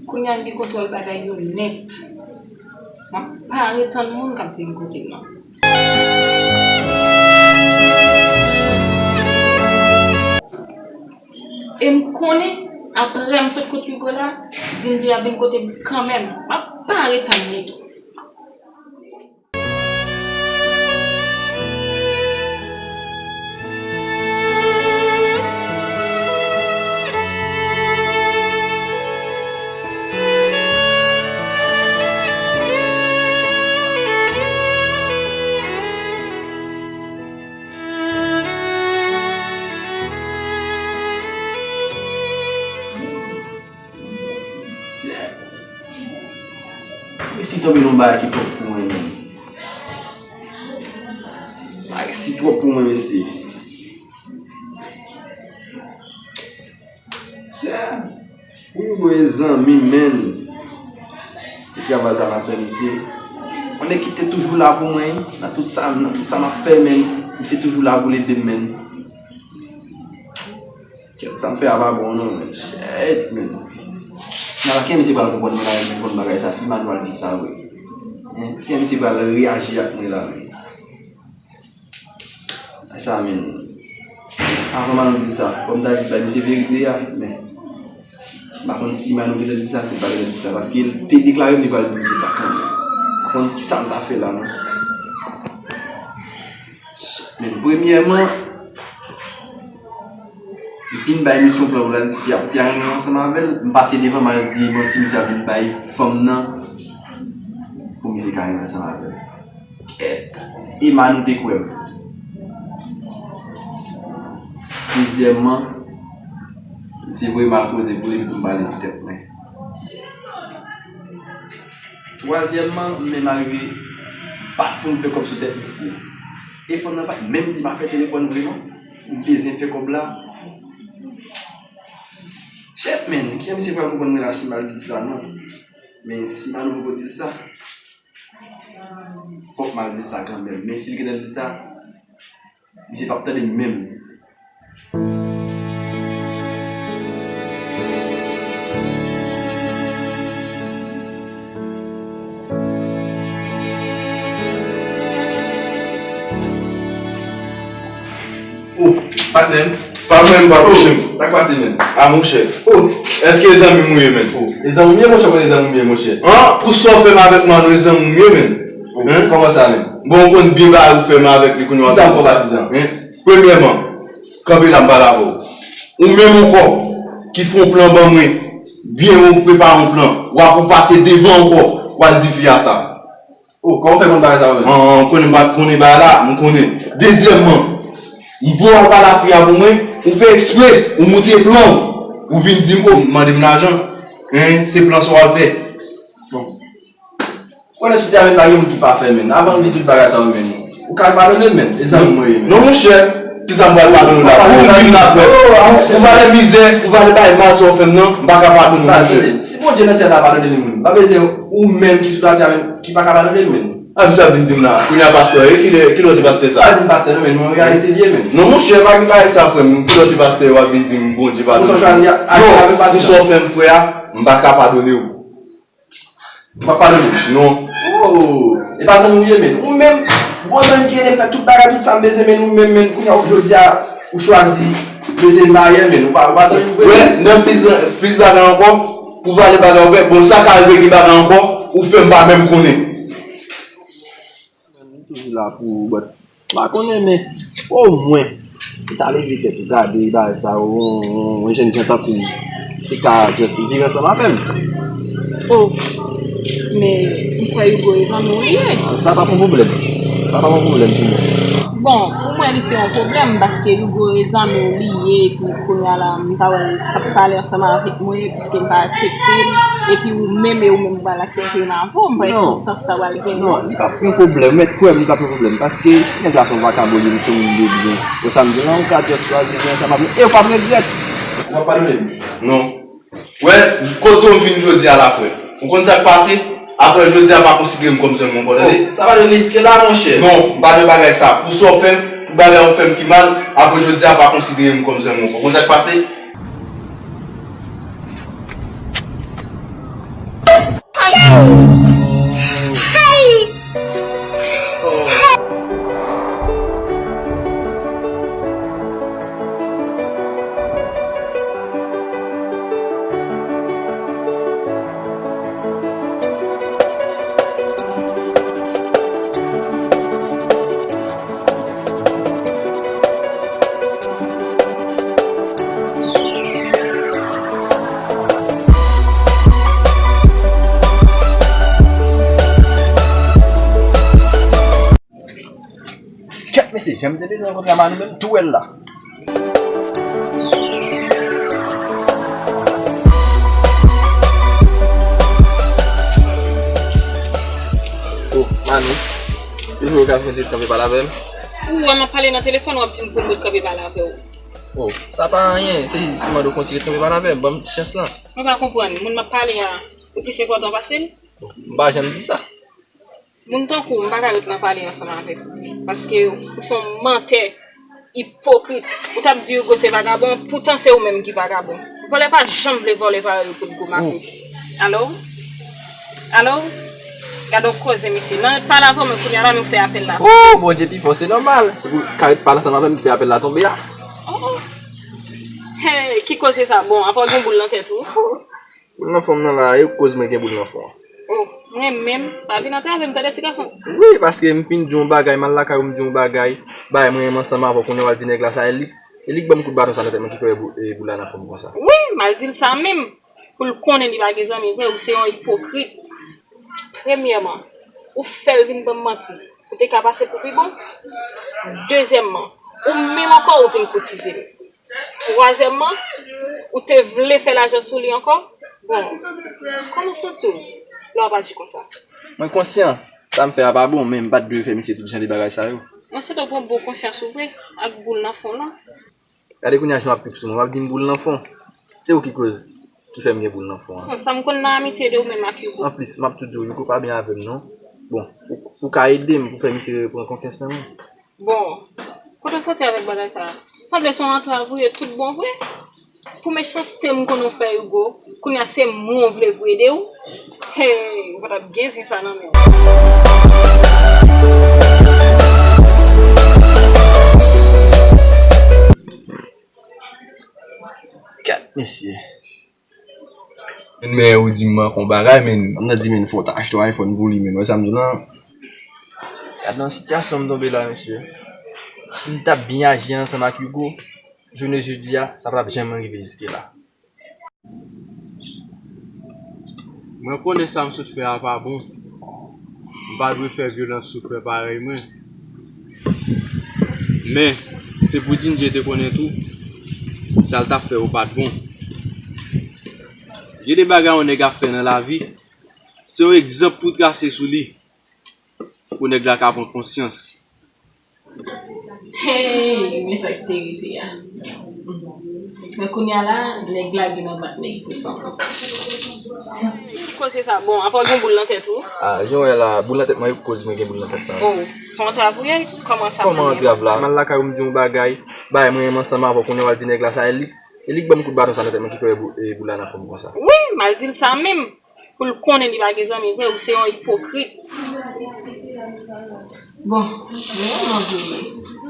Kounye a m gen kontwòl bagay yo nèt. M ap pa retann moun k ap vin kote m nan. E m konnen, apre m sot kot Hugo la, Dindje ap vin kote m kanmenm. M ap pa retann li tou. Seyè, resi tonbe nan bagay ki twòp pou mwen menm. Bagay si twòp pou mwen, mesye. Seyè, pou yon bon zanmi m, menn. Pou travay sa m ap fè, mesye. Yon nèg ki te toujou la pou mwen, nan tout sa, nan tout sa m ap fè, menn. Misye toujou la pou l ede m, menn. Kèt, sa m fè a pa bon non, men. Shit, men. Nan kenbe se pral konprann bagay, konprann bagay sa, si Manou al di sa vre. Kiyès misye pral reyaji ak mwen la menm? Sa menm. Avan Manou di sa, fò m ta jis bay misye verite a, men m pa konn si Manou gentan di sa, si l pa gentan di sa, paske l te deklare m li pral di misye sa kanmenm. M pa konn kisa m ta fè la non. Men premyèman, li fin bay misye yon plan pou l al di fi a, pou fi a rantre ansanm avè l, m pase devan, m al di manti misye ap vin bay fanm nan pou misye ka rantre ansanm avè l. Kèt. E Manou te kwè m. Dezyèmman, misye voye m al koze pou li pou m pale de tèt mwen. Twazyèmman, m menm arive bat pou m fè kòb sou tèt misye. E fanm nan pa t menm di m afè telefòn vre non. M bezwen fè kòb la. Shit, men, kiyès misye pral konprann mwen la si m al di l sa non? Men si Manou poko di l sa, fòk m al di l sa kanmenm. Men si l gentan di l sa, misye p ap tande m menm. Oh, patnè m. Pa mwen, m pa touche m. Sa k pase, menn? A, monchè. Oh, èske e zanmi m ou ye, menn? Oh, e zanmi m ye, monchè, konn e zanmi m ye, monchè. An, pou sa w fè m avèk Manou, e zanmi m ye, menn. Oh, kòman sa, menn? Bon, ou konn byen bagay ou fè m avèk li, kounye a w ap di m sa. Kisa m fè w, patizan? Premyèman, kanpe la, m pale avè w. Ou menm ankò, ki fè yon plan ban mwen, byen ou prepare yon plan, w ap ou pase devan ankò, w al di fi a sa. Oh, kòman w fè konn bagay sa yo menm? An, konnen m pa t konnen bagay la, m konnen. Dezyèmman, m voye w al pale a fi a pou mwen, ou fè eksprè, ou montre plan w, ou vin di m, oh, mande m lajan, en, se plan sa w al fè. Bon. Konnen sou tèren pa gen moun ki pafè, menn. Avan m di tout bagay sa yo, menn, ou ka padone m, menn. E zanmi mwen ye, menn. Non, monchè, kisa m pral padone w la? Ou vin la, frè. Ou vale mizè, ou vale bagay mal sa w fè m nan, m pa ka padone w, monchè. Si Bondye nan syèl la padone li, moun, pa bezwen ou menm ki sou latè a menm ki pa ka padone l, menn. A, misye ap vin di m la, kounye a pastè, e kilè, kilè w di pastè sa? Pa di m pastè non, menn, men reyalite l ye, menn. Non, monchè, pa gen bagay sa, frè m. Kilè w di pastè, w ap vin di m Bondye padone m? Pou sa w chwazi a, a, avèk pastè. Non, pou sa w fè m, frè a, m pa ka padone w. Ou pa padone m? Non. Oh, e pa zanmi w ye, menn. Ou menm, gon zanmi ki rele fè tout bagay, tout sa m bezwen, menn, ou menm, menn, kounye a, jodi a, ou chwazi mete m dayè, menn. Ou pa, ou pa zanmi m vre, menn. Wè, nan plis, plis bagay ankò, pou vale bagay ou fè, bon, sa ka rive gen bagay ankò, ou fè m pa menm konnen. M toujou la pou ou, but m pa konnen, men omwen, ou ta leve tèt ou gade bagay sa yo, yon, yon, yon jènjan tankou m te ka just viv ansanm avè l. Oh, men m kwè Hugo e zanmi w li ye. Sa pa p yon pwoblèm. Sa pa p yon pwoblèm pou mwen. Bon, pou mwen, li se yon pwoblèm, paske Hugo e zanmi w li ye, epi kounye a la, m ta wè l t ap pale ansanm avèk mwen, piske m pa aksepte l, epi ou menm, e ou menm ou pral aksepte m avè w, m pa wè ki sans sa pral genyen. Non, li p ap yon pwoblèm, mèt kwè m, li p ap yon pwoblèm, paske si nèg la se yon vakabon, li se yon moun de byen, ou sa m di w la, ou ka just chwazi vin ansanm avè m, e ou p ap regrèt. Ou p ap padone m? Non. Wè, kote w vin jodi a la, frè. Ou konn sa k pase? Apre jodi a, pa konsidere m kòm zanmi w ankò, tande? Oh, sa pa de riske la, monchè. Non, m pa nan bagay sa. Pou sa w fè m, pou bagay w fè m ki mal, apre jodi a, pa konsidere m kòm zanmi w ankò. Ou konn sa k pase? Kèt mesye, jan m te bezwen rankontre a Manou menm, tou wè l la. Oh, Manou, se vre ou ka fè yon ti kanpe pale avè m? Ou wè m ap pale nan telefòn, w ap di m pou m ret kanpe pale avè w. Oh, sa pa anyen, se jis mande w fè yon ti ret kanpe pale avè m, ban m ti chans lan. Mwen pa konprann, moun m ap pale a, ou plis enpòtan pase l? M pa janm di sa. Moun tankou w, m pa ka ret nan pale ansanm avèk ou. Paske ou se yon mantè, ipokrit. Ou t ap di Hugo se vagabon, poutan se ou menm ki vagabon. Vòlè pa janm vle vòlè parèy ou kot gwo makout. Alo? Alo? Gade yon koze, mesye. Nan pale avè mwen kounye a la, nou fè apèl la. Oh, Bondye pi fò, se nòmal. Se pou Kayot pale ansanm avè m ki fè apèl la tonbe a. Oh. Hey, ki koze sa? Bon, apa w gen boul nan tèt ou? Boul nan fon m nan la, e koz mwen gen boul nan fon an. Oh, mwen menm, pa vin antre avè m, tande ti gason. Wi, paske m fin di yon bagay, m al lakay ou, m di yon bagay, bagay mwen renmen ansanm avè w, kounye a w al di nèg la sa, e li, e li k ban m kout baton sa nan tèt mwen ki fè bou-, e boul la nan fon m konsa. Wi, m al di l sa menm. Pou l konnen li pa gen zanmi vre, ou se yon ipokrit. Premyèman, ou fè l vin ban m manti. Ou te ka pase pou pi bon. Dezyèmman, ou menm ankò ou vin koutize l. Twazyèmman, ou te vle fè lajan sou li ankò. Bon, kòman w santi w lè w ap aji konsa? Mwen konsyan, sa m fè a pa bon, men m pa t dwe fè misye tout jan de bagay sa yo. Mwen swete w pran bon konsyans ou vre, ak boul nan fon w lan. Gade kounye a jan w ap trip sou mwen, w ap di m boul nan fon. Se ou ki koz, ki fè m gen boul nan fon an. Bon, sa m konn nan amitye de ou menm ak Hugo. Anplis, m ap tou di w, Hugo pa byen avè m non. Bon, ou, ou ka ede m pou fè misye reprann konfyans nan mwen. Bon, kote w soti avèk bagay sa a? Sanble se yon antrav ou ye tout bon vre. Pou mechanste m konnen w fè Hugo, kounye a se mwen w vle pou ede w. Hey, ou pa t ap gen zen sa nan men w. Gad mesye. Men, men ou di m manke yon bagay, men. M nan di men fò w ta achte yon iPhone pou li, men. Wè sa m di w lan? Gad nan sitiyasyon m tonbe la, mesye. Si m t ap byen aji ansanm ak Hugo, jounen jodi a, sa pa t ap janm rive jiske la. Mwen konnen sa m sot fè a pa bon. M pa dwe fè vyolans sou frè parèy mwen. Men, se pou Djindje te konnen tou, sa l t ap fè yo pa t bon. Gen de bagay yon nèg ap fè nan lavi, se yon egzanp pou trase sou li, pou nèg la ka pran konsyans. Hey, men sa k te rete a. Men kounye a la, nèg la gen nan bat nèg pou fanm. Ki koze sa? Bon, apa w gen boul nan tèt ou? Ah, jan w wè la, boul nan tèt mwen, e koz mwen gen boul nan tèt la. Oh, se yon antrav ou ye? Kòman sa? Kòman antrav la? M al lakay ou, m di yon bagay, bagay mwen renmen ansanm avè w, kounye a w al di nèg la sa, e li, e li k ban m kout baton sa nan tèt mwen ki fè bou-, e boul la nan fon m konsa. Wi, m al di l sa menm. Pou l konnen li pa gen zanmi vre, ou se yon ipokrit. Bon, reyèlman vre,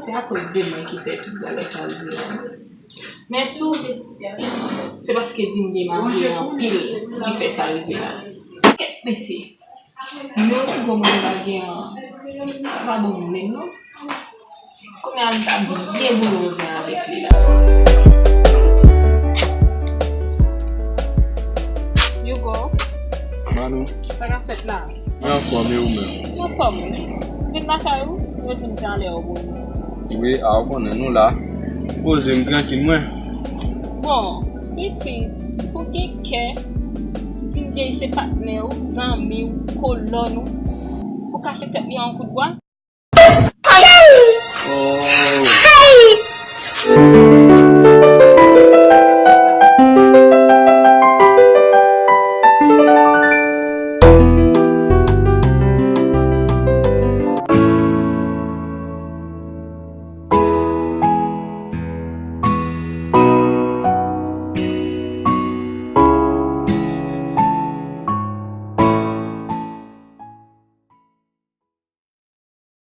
se akoz de mwen ki fè tout bagay sa rive la. Men tou, se paske Djindje malere anpil ki fè sa rive la. Kèt mesye, yon gwo moun pa gen an, sa pa bon moun menm non. Kounye a, m ta byen boule yon zen avèk li la. Hugo, Manou, sa k ap fèt la? Mwen anfòm, e ou menm? Mwen anfòm wi. M vin lakay ou, yo di m se anlè w ou boule. Wi, a ou konnen nou la. Poze m trankil mwen. Bon, pitit, ou gen kè di m Djindje se patnè w, zanmi w, kolòn ou. Ou kache tèt li a yon kout bwa?